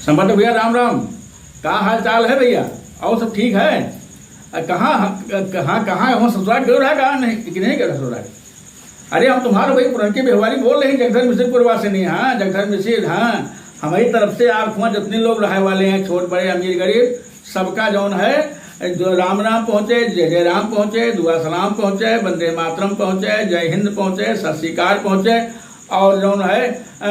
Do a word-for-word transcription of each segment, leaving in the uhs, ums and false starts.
संपत भैया, राम राम। का हाल चाल है भैया? और सब ठीक है? अ, कहाँ, कहाँ, कहाँ हो? ससुराल गए रहा, कहाँ नहीं, कि नहीं गए रहा ससुराल? अरे, हम तुम्हारे भाई पुरनके व्यवहारी बोल रहे हैं, जगधर मिश्र पुरवा से नहीं, हाँ, जगधर मिश्र, हाँ। हमारी तरफ से आप हुआ जितने लोग रहे वाले हैं, छोट बड़े, अमीर गरीब, सबका जौन है, जो राम राम पहुँचे, जय जय राम पहुँचे, दुआ सलाम पहुँचे, वंदे मातरम पहुँचे, जय हिंद पहुँचे, सत श्रीकाल पहुँचे। और जौन है, अ,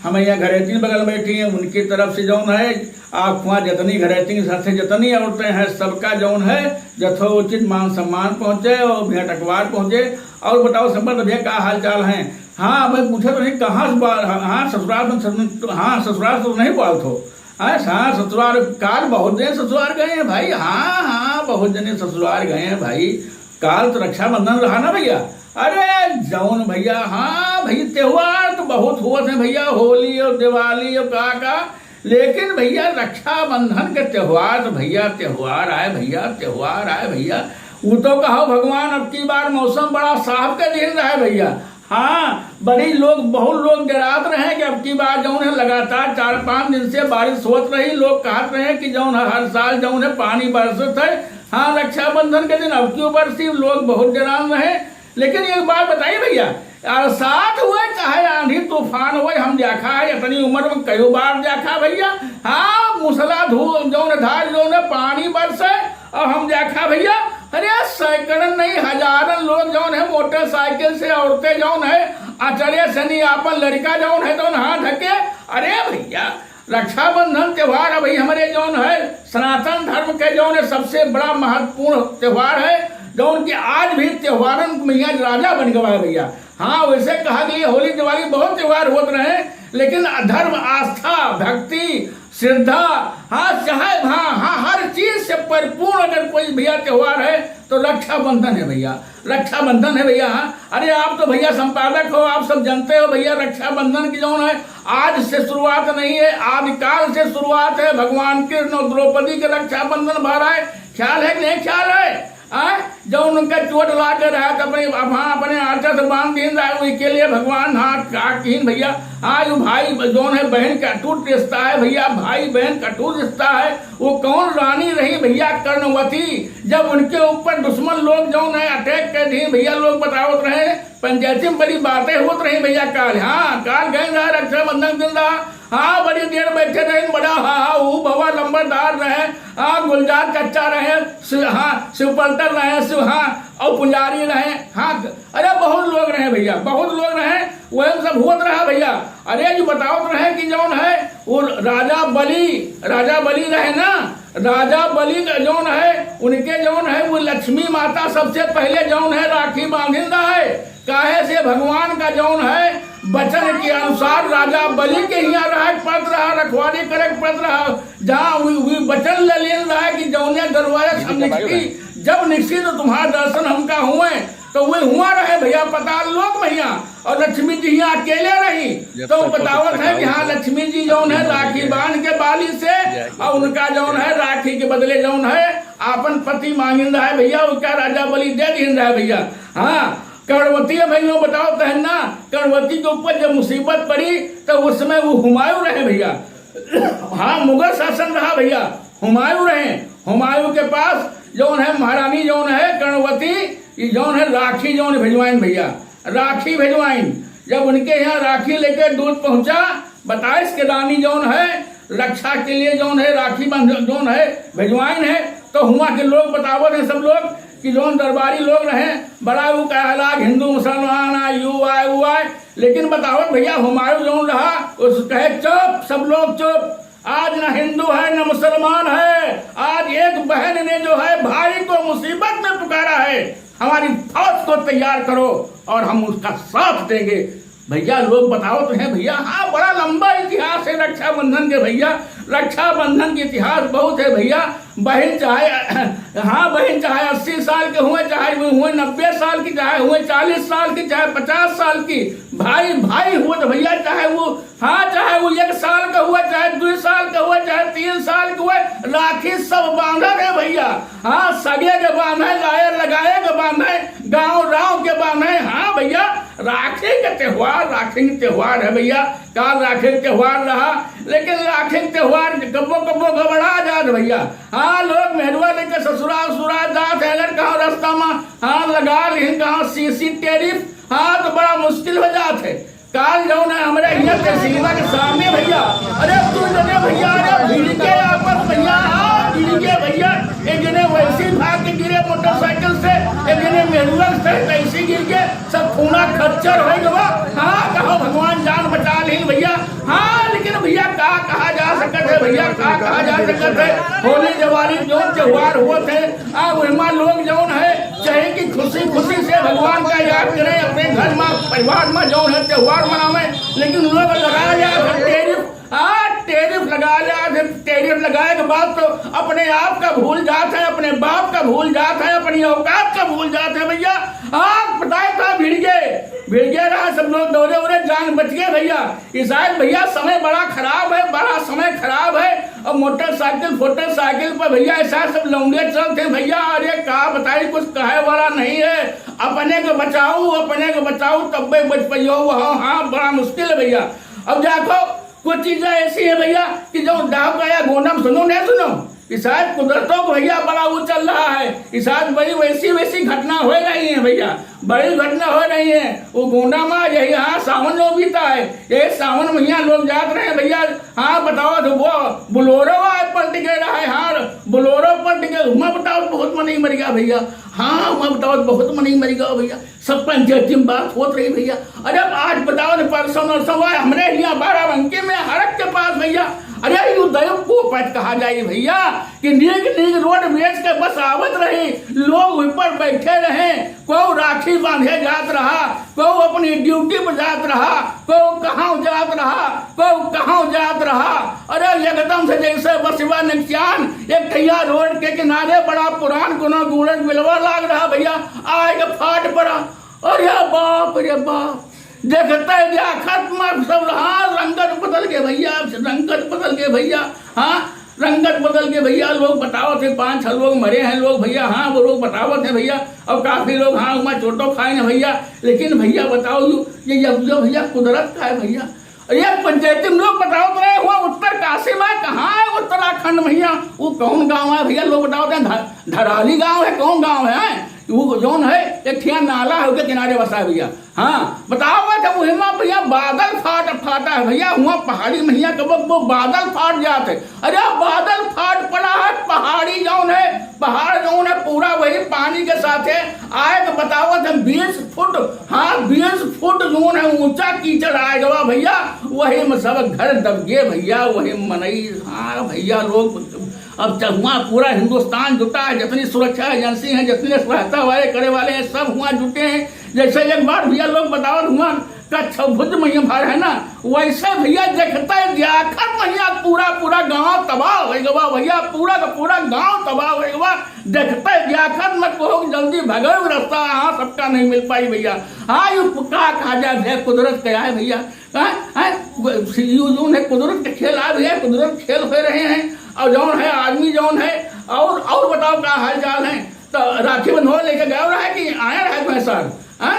हमारे यहाँ घरेतीन बगल बैठी हैं, उनकी तरफ से जौन है, आप वहाँ जितनी घरेतीन के साथ जितनी औरतें हैं, सबका जौन है, यथोचित मान सम्मान पहुँचे और भेंट अखबार पहुँचे। और बताओ संपत भैया, का हाल चाल है? हाँ, मैं पूछा तो नहीं, कहाँ से बा-, हाँ, ससुराल में ससुर-, हाँ, ससुराल से तो नहीं बोलत हो? हाँ, हाँ, ससुराल, काल बहुत जने ससुराल गए हैं भाई। हाँ, हाँ, बहुत जने ससुराल गए हैं भाई। काल तो रक्षाबंधन रहा ना भैया। अरे जौन भैया, हाँ भैया, त्योहार तो बहुत हुआ थे भैया, होली और दिवाली और का का, लेकिन भैया रक्षाबंधन के त्योहार तो भैया त्योहार आए भैया, त्योहार आए भैया। वो तो कहो भगवान, अब की बार मौसम बड़ा साफ के दिन रहे भैया। हाँ, बड़ी लोग, बहुत लोग डेरात रहे कि अब की बार जौन है लगातार चार पाँच दिन से बारिश होत रही, लोग कहत रहे कि जौन है हर साल जौन है पानी बरसत है। हाँ, रक्षाबंधन के दिन अब क्यों बरसी, लोग बहुत डेरान रहे। लेकिन एक बात बताइए भैया, बरसात हुए चाहे आंधी तूफान हुए, हम देखा है इतनी उम्र में कई बार देखा भैया। हाँ, मूसलाधार जौन धार जौन है पानी बरसे, और हम देखा भैया, अरे सैकड़न नहीं हजारन लोग जौन है मोटरसाइकिल से, औरतें जौन है अचरे से नहीं, आपन लड़का जौन है तो नहा ढके। अरे भैया, रक्षाबंधन त्योहार अभी हमारे जौन है सनातन धर्म के जौन है सबसे बड़ा महत्वपूर्ण त्योहार है, जौन कि आज भी त्योहारन में यहाँ राजा बन गवा है भैया। हाँ, वैसे कहा कि ये होली दिवाली बहुत त्योहार होत रहे, लेकिन धर्म, आस्था, भक्ति, श्रद्धा, हाँ, चाहे, हाँ, हाँ, हर चीज से परिपूर्ण अगर कोई भैया त्योहार है तो रक्षाबंधन है भैया, रक्षाबंधन है भैया। हाँ, अरे आप तो भैया संपादक हो, आप सब जानते हो भैया, रक्षाबंधन की जौन है आज से शुरुआत नहीं है, आदिकाल से शुरुआत है। भगवान कृष्ण और द्रौपदी के रक्षाबंधन भा रहा है, ख्याल है कि नहीं ख्याल है? आय, जौन उनका चोट लाग रहा है, तो अपने, अब हाँ, अपने आंचल से बांध दीन रहा है, वही के लिए भगवान, हाँ, का कीन भैया, हाँ, यो भाई जौन है, बहन का अटूट रिश्ता है भैया, भाई बहन का अटूट रिश्ता है। वो कौन रानी रही भैया, कर्णवती, जब उनके ऊपर दुश्मन लोग जौन है अटैक कर दिए भैया, लोग बतावत रहे, पंचायती में बड़ी बातें होत रही भैया, काल, हाँ, काल गए रहा, रक्षाबंधन दिन रहा, हाँ, बड़ी देर बैठे रहे, बड़ा हा हा हू भवा लंबरदार रहे, हाँ, गुलजार चच्चा रहे, शिव, हाँ, शिवपलटर रहे, शिव, हाँ, और पुजारी रहे, हाँ, अरे बहुत लोग रहे भैया, बहुत लोग रहे, वही सब होत रहा भैया। अरे जो बतावत रहे कि जौन है वो राजा बलि, राजा बलि रहे ना, राजा बलि का जौन है, उनके जौन है वो लक्ष्मी माता सबसे पहले जौन है राखी बांधिन रहा है। काहे से भगवान का जौन है वचन के अनुसार राजा बलि के हियाँ रहे के पड़त रहा, रखवारी करे के पड़त रहा, जहाँ वी, वी वचन ले लेन रहा कि जौने दरवाजे से हम निकली, जब निकली तो तुम्हारा दर्शन हमका हुए, तो वे हुआ रहे भैया पताल लोक भैया, और लक्ष्मी जी यहाँ अकेले रही। तो बतावत है कि हाँ, लक्ष्मी जी जौन है राखी बांध के बाली से, और उनका जौन है राखी के बदले जौन है आपन पति मांगिन रहा है भैया, उसका राजा बलि दे दीन रहा है भैया। हाँ, कर्णवती है भैया, बतावत है ना, कर्णवती के ऊपर जब मुसीबत पड़ी तो उस समय वो हुमायूं रहे भैया। हाँ, मुगल शासन रहा भैया, हुमायूं रहे। हुमायूं के पास जौन है महारानी जौन है कर्णवती, ये जौन है राखी जौन भेजवाइन भैया, राखी भेजवाइन। जब उनके यहाँ राखी लेके दूत पहुँचा, बताइस के रानी जौन है रक्षा के लिए जौन है राखी बंध जौन है भेजवाइन है, तो हुआ के लोग बतावत हैं सब लोग कि जौन दरबारी लोग रहे, बड़ा वो कहला हिंदू मुसलमान आ, यू आए, वो आए, लेकिन बतावत भैया हुमायूं जौन रहा, उस कहे, "चुप, सब लोग चुप, आज न हिंदू है न मुसलमान है, आज एक बहन ने जो है भाई को मुसीबत में पुकारा है, हमारी फौज को तैयार करो और हम उसका साथ देंगे।" भैया लोग बतावत हैं भैया, हाँ, बड़ा लंबा इतिहास है रक्षाबंधन के भैया, रक्षाबंधन के इतिहास बहुत है भैया। बहन चाहे, हाँ, बहन चाहे अस्सी साल के हुए, चाहे वो हुए नब्बे साल की, चाहे हुए चालीस साल की, चाहे पचास साल की, भाई भाई हुए तो भैया, चाहे वो, हाँ, चाहे वो एक साल का हुआ, चाहे दो साल का हुआ, चाहे तीन साल का हुआ, राखी सब बांधत है भैया। हाँ, सगे के बांधे, लाए लगाए के बांधे, गाँव राव के बांधे। हाँ भैया, राखी के त्योहार, राखी के त्योहार है भइया, काल राखी के त्योहार रहा, लेकिन राखी के त्योहार कब्बो कब्बो गड़बड़ा जात भइया। हाँ, लोग मेहरुआ लेके ससुराल, ससुराल जात है, अगर कहाँ रास्ता मा, हाँ, लगा लिहिन कहाँ सीसी टेरिफ, हाँ, तो बड़ा मुश्किल हो जात है। काल जौन है हमरे हियाँ तहसीलवा के सामने भइया, अरे दू जने भइया, अरे भिड़ के आपस भइया, हाँ, भिड़ के भइया, एक जने वैसी भाग के गिरे मोटरसाइकिल से, एक जने मेहरुआ से तैसी गिर के सब खूना खच्चर होइ गवा। हाँ, कहो भगवान जान बचा लिहिन भइया। हाँ, लेकिन भइया का कहा जा सकत है भइया, का कहा जा सकत है? होली दिवाली जौन त्योहार होत है, आ, ओहिमा लोग जौन है, चाहे कि खुशी खुशी से भगवान का याद करें, अपने घर मा, परिवार मा जौन है त्योहार मनावे, लेकिन लोग लगाया जात है टेरिफ। हाँ, टेरिफ लगाया जात है, टेरिफ लगाए के बाद तो अपने आप का भूल जात है, अपने बाप का भूल जात है, अपनी औकात का भूल जात है भइया। हाँ, बताए था भिड़ गए, भिड़ गए रहा सब लोग, दौड़े उड़े, जान बच गए भइया। ई शायद भइया समय बड़ा खराब है, बड़ा समय खराब है। अब मोटरसाइकिल फोटरसाइकिल पर भइया ऐसा सब लौंडे चलत हैं भइया, अरे का बताई, कुछ कहे वाला नहीं है। अपने को बचाऊ, अपने को बचाऊ, तब्बे बच पइयो। हाँ, हाँ, बड़ा मुश्किल है भइया। अब देखो, कुछ चीजें ऐसी है भइया कि जो दाव का या गोंडा मा सुनो, नहीं सुनो, ई शायद कुदरतो को भइया बड़ा वो चल रहा है। ई शायद बड़ी वैसी वैसी घटना हो रही है भइया, बड़ी घटना हो रही है। वो गोंडा मा यही, हाँ, सावन जो बीता है, ये सावन महिया लोग जात रहे हैं भइया। हाँ, बताओ तो वो बोलेरो आए पलट गए रहा है, हाँ, बोलेरो पलट गए, हुआ बताओ बहुत मनई मर गया भइया। हाँ, हुआ बताओ बहुत मनई मर गया भइया। सब पंचायती मा बात होत रही भइया। अरे अब आज बताओ तो परसों नरसों आए हमरे हियाँ बाराबंकी में हड़क के पास भइया। अरे यू दैव को पट कहा जाई भइया कि नीक नीक रोड बेच के बस आवत रही, लोग ऊपर बैठे रहे, कोऊ राखी बांधे जात रहा, कोऊ अपनी ड्यूटी पर जात रहा, कोऊ कहाँ जात रहा, कोऊ कहाँ जात रहा। अरे एकदम से जैसे बसवा नकचान एक ठैया रोड के किनारे बड़ा पुरान कोनो गूड़न बिलवा लाग रहा भइया, आए के फाट पड़ा। अरे बाप रे बाप, देखते देखत मा सब, हाँ, रंगत बदल गए भइया, रंगत बदल गए भइया। हाँ, रंगत बदल गए भइया। लोग बतावत हैं पाँच छह लोग मरे हैं लोग भइया, हाँ, वो लोग बतावत हैं भइया। और काफी लोग, हाँ, उमा चोटो खाए हैं भइया। लेकिन भइया बताओ, यू, ये, ये, ये भइया कुदरत का है भइया। अरे यार, पंचायती मा लोग बतावत रहे हुआ उत्तरकाशी मा कहाँ है उत्तराखंड महिया, वो कौन गाँव है भइया? लोग बतावत हैं ध-, धराली गाँव है, कौन गाँव है? वो जौन है एक ठिया नाला है, ओके किनारे बसा है भइया। हाँ, बतावत है वही मा भइया बादल फाट, फाटा है भइया, हुआ पहाड़ी महिया कब वो बादल फाट जात है। अरे बादल फाट पड़ा है, पहाड़ी जौन है, पहाड़ जौन है पूरा वही पानी के साथे आए तो बतावत है बीस फुट, हाँ, बीस फुट जौन है ऊंचा कीचड़ आए गवा भइया, वही मा सब घर दब गए भइया, वही मनई, हाँ भइया, लोग अब च-, हुआ पूरा हिंदुस्तान जुटा है, जितनी सुरक्षा एजेंसी है, जितने सहायता वाले करे वाले हैं, सब हुआ जुटे हैं। जैसे एक बार भइया लोग बतावत हुआ कच्छभुज महिया भार है ना, वैसे भइया देखते देखत महिया पूरा पूरा गाँव तबाह होइ गवा भइया, पूरा का पूरा गाँव तबाह होइ गवा। देखते देखत मा कोहू जल्दी भगवे रास्ता, हाँ, सबका नहीं मिल पाई भइया। हाँ, यू का कहा जाए भइया, कुदरत का है भइया। हाँ, हाँ, यू जौन है कुदरत के खेल आ भइया, कुदरत के खेल हो रहे हैं। और जौन है आदमी जौन है, और, और बताओ का हाल चाल है? तो राखी बंधवा लेके गए रहा है कि आया रहा है कोई सार? हाँ?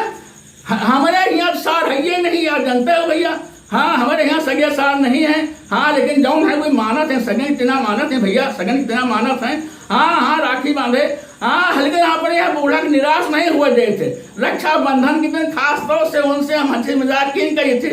ह-, हमरे हियाँ सार है ये नहीं यार, जानते हो भइया। हाँ, हमरे हियाँ सगे सार नहीं है। हाँ, लेकिन जौन है कोई मानत है, सगे इतना मानत है भइया, सगन इतना मानत है। हाँ, हाँ, राखी बांधे। हाँ, हल्के अपने यहाँ बूढ़ा के निराश नहीं हुए देते। रक्षाबंधन के दिन खास तौर से उनसे हम हंसी मजाक किन कही थे।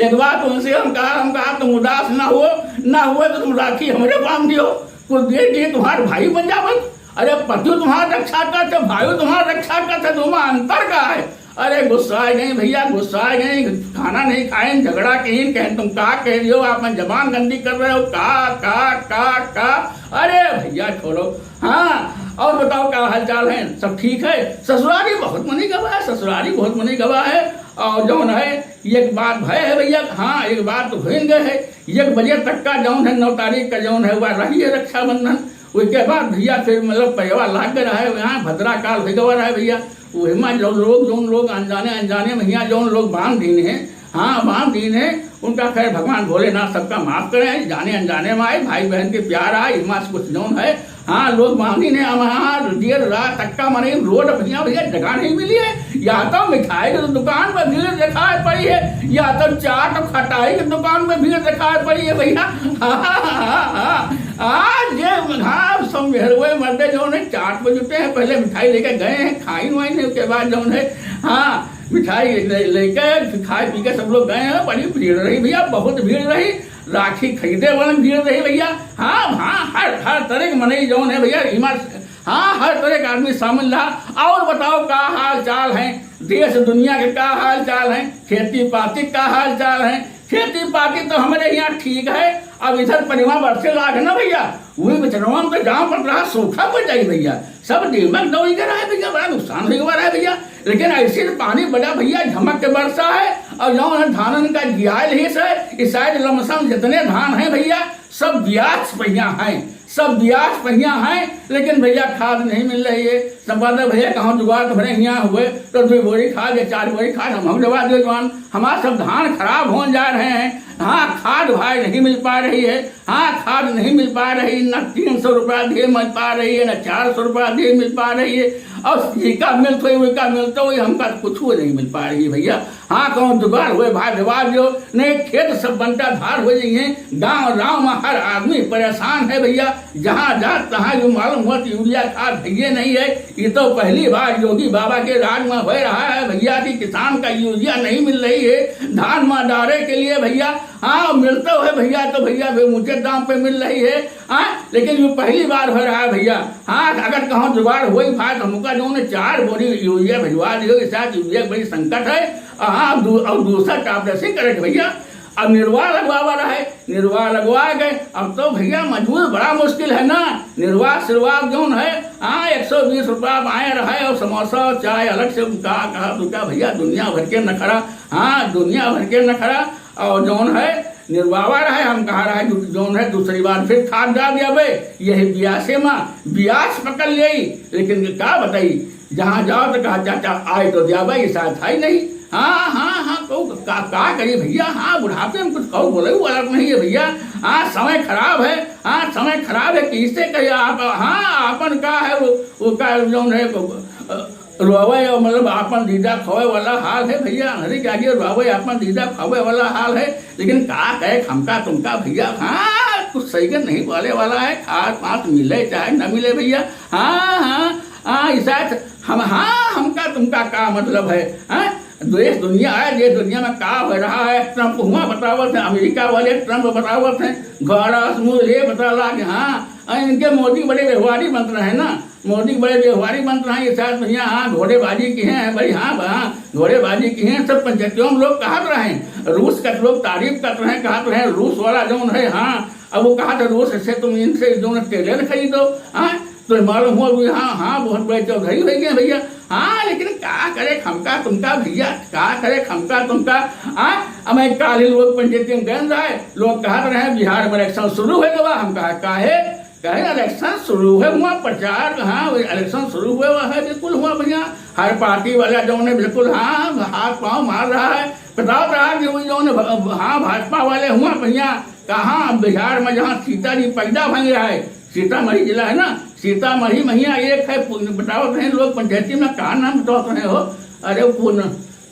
एक बार तो उनसे हम कहा, हम कहा, "तुम उदास ना हो, ना हुए तो तुम राखी हमरे बांध दियो, कुछ देर के तुम्हारे भाई बन जावत।" अरे पति तुम्हारा रक्षा करते, भाई तुम्हारा रक्षा करते, दोनों मा अंतर का है? अरे गुस्सा आ गए भइया, गुस्सा आ गए, खाना नहीं खाए, झगड़ा कहीं, कहें तुम का कह रहे हो, आप जबान गंदी कर रहे हो, का, का, का, का। अरे भइया छोड़ो। हाँ, और बताओ का हाल चाल है, सब ठीक है? ससुरारी बहुत मनी गवा है, ससुरारी बहुत मनी गवा है। और जौन है, एक बात भय है भइया, हाँ, एक बात तो भूल गए है, एक बजे तक का जौन है, नौ तारीख का जौन है, वह रही है रक्षाबंधन। उसके बाद भइया फिर मतलब पयवा लाग गए रहे, यहाँ भद्रा काल हो गवा रहे भइया। वही मा जो लोग, जौन लोग अनजाने, अनजाने महिया जौन लोग बांध दीन है, हाँ, बांध दीन है, उनका खैर भगवान भोलेनाथ सबका माफ करें। जाने अनजाने मा आए, भाई बहन के प्यार आए, इमा से कुछ जौन है, हाँ, लोग मानी ने, हम हाँ, देर रात तक का मने रोड भैया, भैया जगह नहीं मिली है। या तो मिठाई के दुकान पर भीड़ दिखाई पड़ी है, या तो चाट और खटाई के दुकान पर भीड़ दिखाई पड़ी है भैया। हाँ, हाँ, हाँ, हाँ। आज ये, हाँ, सब मेहरुए मर्दे जौन है चाट पर जुटे हैं, पहले मिठाई लेके गए हैं, खाइन वाइन है, उसके बाद जौन है, हाँ, मिठाई ले, लेके खाए पी के सब लोग गए हैं। बड़ी भीड़ रही भैया, बहुत भीड़ रही। राखी खरीदे वाले में भीड़ रही भैया। हाँ, हाँ, हर, हर तरह के मनई जौन है भैया, इमर-, हाँ, हर तरह के आदमी शामिल रहा। और बताओ, का हाल चाल है, देश दुनिया के का हाल चाल है, खेती पाती का हाल चाल है? खेती पाती तो हमरे यहाँ ठीक है। अब इधर पनिवा बरसे लाग ना भैया, वही बिचनवा में तो जाम पड़ रहा, सूखा पड़ जाई भैया। सब दीमक दौड़ी के रहे भैया, बड़ा नुकसान होई हुआ रहे भैया। लेकिन ऐसे तो पानी बड़ा भैया झमक के बरसा है, और जौन है धानन का जियाइल हिस्स है, इस साइड लमसम जितने धान हैं भैया, सब ब्याज पहिया हैं, सब ब्याज पहिया हैं। लेकिन भैया खाद नहीं मिल रही है। संपादक भैया कहूँ जुगाड़ तो भरे हियाँ हुए तो दो बोरी खाद या चार बोरी खाद हम, हम जवा दे जवान, हमारा सब धान खराब होन जा रहे हैं। हाँ, खाद भाई नहीं मिल पा रही है। हाँ, खाद नहीं मिल पा रही, ना तीन सौ रुपया दिए मिल पा रही है, ना चार सौ रुपया दिए मिल पा रही है। और जिका मिलत होई, उका मिलत होई, हमका कुछ नहीं मिल पा रही भैया। हाँ, कौन जुगाड़ हुए भाई जवाब जो, नहीं खेत सब बंटा धार हो जाइए। गांव गांव में हर आदमी परेशान है भैया, जहाँ जात तहाँ जो मालूम हुआ कि यूरिया खाद भैया नहीं है। ये तो पहली बार योगी बाबा के राज में हो रहा है भैया कि किसान का यूरिया नहीं मिल रही है धान में डारे के लिए भैया। हाँ, मिलता है भैया, तो भैया भी ऊंचे दाम पे मिल रही है। हाँ, लेकिन ये पहली बार हो रहा है भैया। हाँ, अगर कहूँ जुगाड़ होई भाई तो हमका जौन है चार बोरी यूरिया भिजवा दियो, इस साथ यूरिया बड़ी संकट है। हाँ, दू-, और दूसरा टाप जैसे करे भैया, अब निर्वाह लगवावा रहे, निर्वाह लगवा गए। अब तो भैया मजबूर बड़ा मुश्किल है ना, निर्वाह सिरवाह जौन है। हाँ, एक सौ बीस रुपया बाएँ रहे और समोसा और चाय अलग से। का कहा तू क्या भैया, दुनिया भर के नखरा। हाँ, दुनिया भर के नखरा। और जौन है निर्वाह रहे, हम कहा रहे जौन है दूसरी बार फिर खाद डाल दिया बे, यही ब्यासे में ब्यास पकड़ ले। लेकिन का बताई, जहाँ जाओ तो कहा, "चाचा, आए तो दिया भाई, साथ आई नहीं।" हाँ, हाँ, हाँ, कहू का, का करी भैया? हाँ, बुढ़ापे में कुछ कहू बोले वाला नहीं है भैया। हाँ, समय खराब है। हाँ, समय खराब है, किससे कहे आप? हाँ, आपन का है वो, वो का जौन है, अ, रोवे और मतलब आपन दीदा खोवे वाला हाल है भैया। अरे क्या ये रोवे आपन दीदा खोवे वाला हाल है, लेकिन का कहे हमका तुमका भैया। हाँ, कुछ सही के नहीं बोले वाला है, खास पास मिले चाहे न मिले भैया। हाँ, हाँ, हाँ, इस साथ हम, हाँ, हमका तुमका का मतलब है, हाँ? देश दुनिया है, देश दुनिया में का हो रहा है, ट्रंप हुआ बतावत है, अमेरिका वाले ट्रंप बतावत हैं, गौरव समूह ये बता ला कि हाँ, आ, इनके मोदी बड़े व्यवहारी बनत रहे ना, मोदी बड़े व्यवहारी बनत रहे, ये साथ भैया, हाँ, घोड़ेबाजी की हैं भाई, हाँ, हाँ, घोड़ेबाजी की हैं, सब पंचायतियों में लोग कहत रहे, रूस का लोग तारीफ करत रहे, कहत रहे, रूस वाला जौन है, हाँ, अब वो कहत है, रूस से तुम इनसे जौन है, तेल खरीदो, हाँ, तो मालूम हुआ भी, हाँ, हाँ, बहुत बड़े चौधरी हो गए भैया। हाँ, लेकिन का करे हमका तुमका भैया, का करे हमका तुमका। हाँ, अब मैं काल ही लोग पंचायती में गए रहे, लोग कहत रहे बिहार में इलेक्शन शुरू हो गवा। हम कहा, काहे? कहे इलेक्शन शुरू है हुआ, प्रचार, हाँ, वो इलेक्शन शुरू हुए हुआ है, बिल्कुल हुआ भैया। हर पार्टी वाला जौन है बिल्कुल, हाँ, हाथ पाँव मार रहा है, बतावत रहा कि वो जौन है, हाँ, भाजपा वाले हुआ भैया। कहाँ? बिहार में जहाँ सीता जी पैदा भई रहे, सीतामढ़ी जिला है ना, सीतामढ़ी महिया एक है, पु-, बतावत रहे लोग पंचायती में, का नाम बतावत रहे हो? अरे पुन-,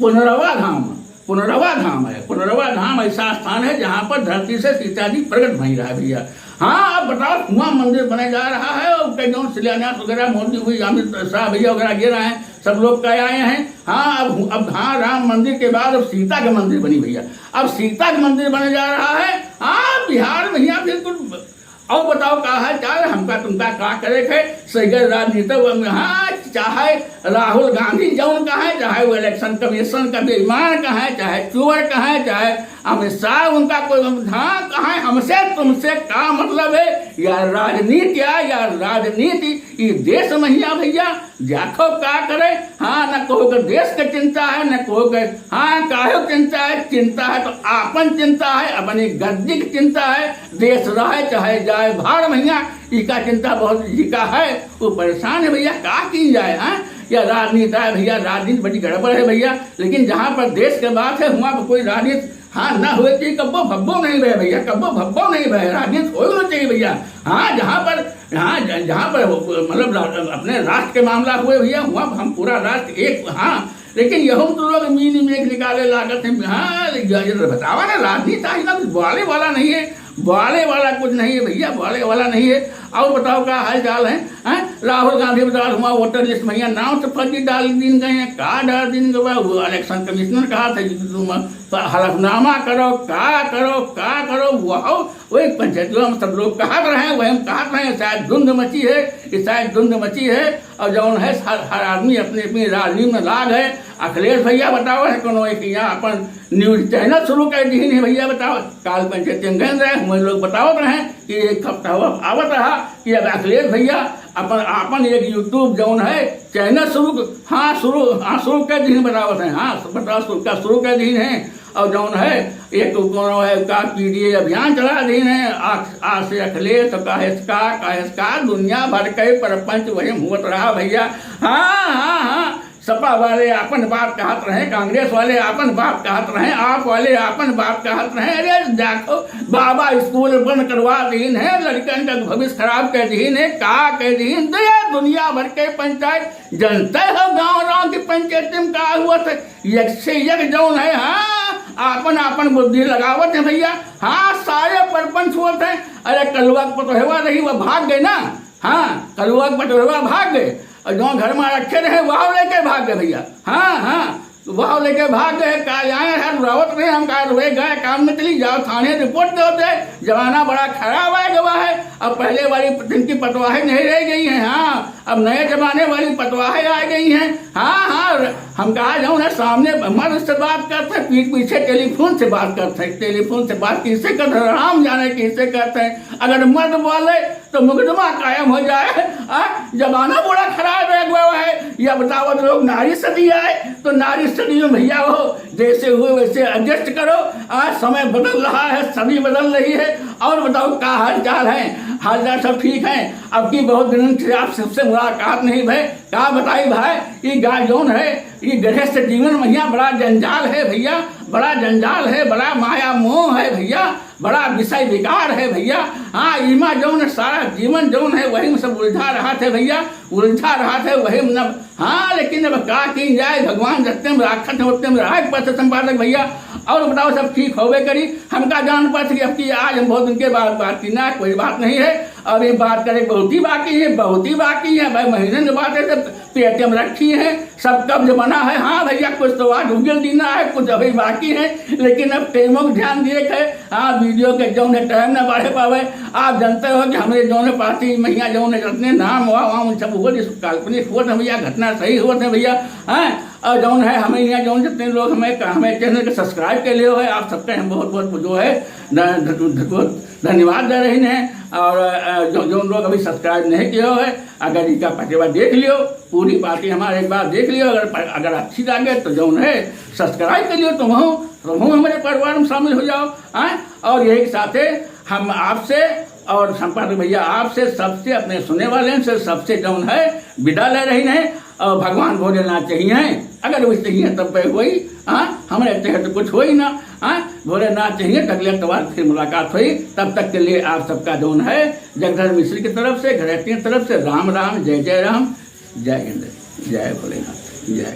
पुनरवा धाम, पुनरवा धाम है। पुनरवा धाम ऐसा स्थान है जहाँ पर धरती से सीता जी प्रकट भई रहा है भैया। हाँ, अब बताओ, हुआ मंदिर बने जा रहा है और कई जौन शिलान्यास वगैरह मोदी हुई, अमित शाह भैया वगैरह गे रहे हैं, सब लोग कह आए हैं। हाँ, अब हु-, अब हाँ, राम मंदिर के बाद अब सीता के मंदिर बनी भैया, अब सीता के मंदिर बने जा रहा है। हाँ, बिहार में यहाँ बिल्कुल। और बताओ का है, क्या है, हमका तुमका का करे थे? सही राजनीति में, हाँ, चाहे राहुल गांधी जौन कहे, चाहे वो इलेक्शन कमीशन का बेईमान कहे, चाहे चोर कहे, चाहे अमित शाह उनका कोई, हाँ, कहे, हमसे तुमसे का मतलब है? या राजनीति है, या राजनीति ये देश महिया भैया, देखो का करे। हाँ, न कोई के देश के चिंता है, न कोई के, हाँ, काहे चिंता है? चिंता है तो आपन चिंता है, अपनी गद्दी की चिंता है। देश रहे चाहे जाए, भाड़ भैया, इका चिंता बहुत इका है, वो परेशान है भैया, का की जाए, हाँ? या राजनीति है भैया, राजनीति बड़ी गड़बड़ है भैया, लेकिन जहाँ पर देश के बात है, वहाँ पर कोई राजनीति, हाँ, ना हुए तो कब्बो भब्बो नहीं रहे भैया, कब्बो भब्बो नहीं रहे, राजनीति हो ही चाहिए भैया। हाँ, जहाँ पर हाँ, ज-, जहाँ पर वो, मतलब, रा-, अपने राष्ट्र के मामला हुए भैया, हुआ हम पूरा राष्ट्र एक, हाँ, लेकिन यहू तो लोग मीन मेख निकाले लागत हैं। हाँ, ये, ये बतावा ना, राजनीति आज ना बोले वाला नहीं है, बोले वाला कुछ नहीं है भैया, बोले वाला नहीं है। और बताओ, का हाल चाल है? हैं? राहुल गांधी बताओ, हुआ वोटर लिस्ट में यहाँ नाम से फर्जी डाल दीन गए हैं, का डाल दीन गए, वो इलेक्शन कमिश्नर कहा था कि तुम प-, हलफनामा करो, का करो, का करो, वह वही पंचायतियों में सब लोग कहत रहे, वही हम कहत रहे, शायद धुंध मची है, कि शायद धुंध मची है, और जौन है हर, हर आदमी अपनी अपनी राजनीति में लाग है। अखिलेश भैया बताओ है कोनो एक यहाँ अपन न्यूज चैनल शुरू कर दीन है भैया, बताओ। काल पंचायती में गए रहे, हम लोग बतावत रहे कि एक हफ्ता हुआ आवत रहा कि अब अखिलेश भैया अपन, अपन एक YouTube जौन है चैनल शुरू, हाँ, शुरू, हाँ, शुरू कर दीन बतावत हैं, हाँ, बताओ शुरू, का शुरू कर दीन है। और जौन है एक कौन है का पीडीए अभियान चला दीन है, आ, आ से अखिलेश तो काहेस का, काहेस का, दुनिया भर के प्रपंच वही हुवत रहा भैया। हाँ, हाँ, हाँ, सपा वाले आपन बात कहत रहे, कांग्रेस वाले आपन बात कहत रहे, आप वाले आपन बात कहत रहे। अरे देखो, बाबा स्कूल बंद करवा दीन है, लड़कन का भविष्य खराब कर दीन है, का कर दीन, दे दुनिया भर के पंचायत जनते हो, गाँव गाँव की पंचायत में का हुआ था, एक से एक जौन है, हाँ, आपन आपन बुद्धि लगावत है भैया। हाँ, सारे परपंच होत हैं। अरे कलुआ के पतोहवा रही, वह भाग गए ना। हाँ, कलुआ के पतोहवा भाग गए, और जौन घर में रखे रहे वह लेके भाग गए भैया। हाँ, हाँ, वह लेके भाग गए। का जाए है, रुआवत रहे, हम का रुए गए काम में, चली जाओ थाने रिपोर्ट दो दे। जमाना बड़ा खराब आ गवा है। अब पहले वाली जिनकी पतवाहें नहीं रह गई हैं। हाँ, अब नए जमाने वाली पतवाहें आ गई हैं। हाँ, हाँ, हम कहा जाऊँ ना, सामने मर्द से बात करते हैं, पीठ पीछे टेलीफोन से बात करते हैं। टेलीफोन से बात किससे करते हैं, राम जाने किससे करते हैं। अगर मर्द बोले तो मुकदमा कायम हो जाए। आ, जमाना बड़ा खराब है गवा है। या बताओ तो लोग नारी सती आए, तो नारी सती में भैया हो, जैसे हुए वैसे एडजस्ट करो। आ, समय बदल रहा है, सदी बदल रही है। और बताओ का हाल चाल है? हाल चाल सब ठीक है? अब की बहुत दिन से आप सबसे मुलाकात नहीं भय। का बताई भाई, ये गाय जौन है, ये गृहस्थ जीवन में यहाँ बड़ा जंजाल है भैया, बड़ा जंजाल है, बड़ा माया मोह है भैया, बड़ा विषय विकार है भैया। हाँ, इमा जौन है सारा जीवन जौन है वही में सब उलझा रहा थे भैया, उलझा रहा थे वही में। हाँ, लेकिन अब का की जाए, भगवान जत्ते में राखत है उत्ते में रहा एक बात है संपादक भैया। और बताओ, सब ठीक होवे करी। हमका जान पाते कि अब की आज हम बहुत दिन के बाद बात की ना, कोई बात नहीं है। अभी बात करे बहुत ही बाकी है, बहुत ही बाकी है भाई, महीने की बात है, सब पेट में रखी है, सब कब्ज बना है। हाँ भैया, कुछ तो आज उगल दीना है, कुछ अभी बाकी है, लेकिन अब टेमो को ध्यान दिए के, हाँ, वीडियो के जौन है टाइम ना बढ़े पावे। आप जानते हो कि हमरे जौन है पार्टी में यहाँ जौन है जितने नाम हुआ वहाँ उन सब हुआ, जिस काल्पनिक हुआ था भैया, घटना सही हुआ था भैया। हाँ, और जौन है हमें यहाँ जौन जितने लोग हमें, हमें चैनल के सब्सक्राइब के लिए हो, आप सबके हम बहुत बहुत जो है ध-, ध-, ध-, धन्यवाद दे रही हैं। और, अ, जो, जो लोग अभी सब्सक्राइब नहीं किए हो है, अगर इनका पटेवा देख लियो, पूरी पार्टी हमारे एक बार देख लियो, अगर प-, अगर अच्छी लगे तो जौन है सब्सक्राइब कर लियो, तुम हो, तुम हो हमारे परिवार में शामिल हो जाओ। हाँ, और यही के साथे हम आपसे और संपादक भैया आपसे सबसे, अपने सुने वाले से सबसे जौन है विदा ले रही हैं। और भगवान भोलेनाथ चाहिए, अगर वो चाहिए तब पे होई। हाँ, हमारे तहत कुछ होई ना। हाँ, भोलेनाथ चाहिए तो अगले अतवार फिर मुलाकात होई। तब तक के लिए आप सबका जौन है जगधर मिश्र की तरफ से, घरेती की तरफ से राम राम, जय जय राम, जय हिंद, जय भोलेनाथ, जय।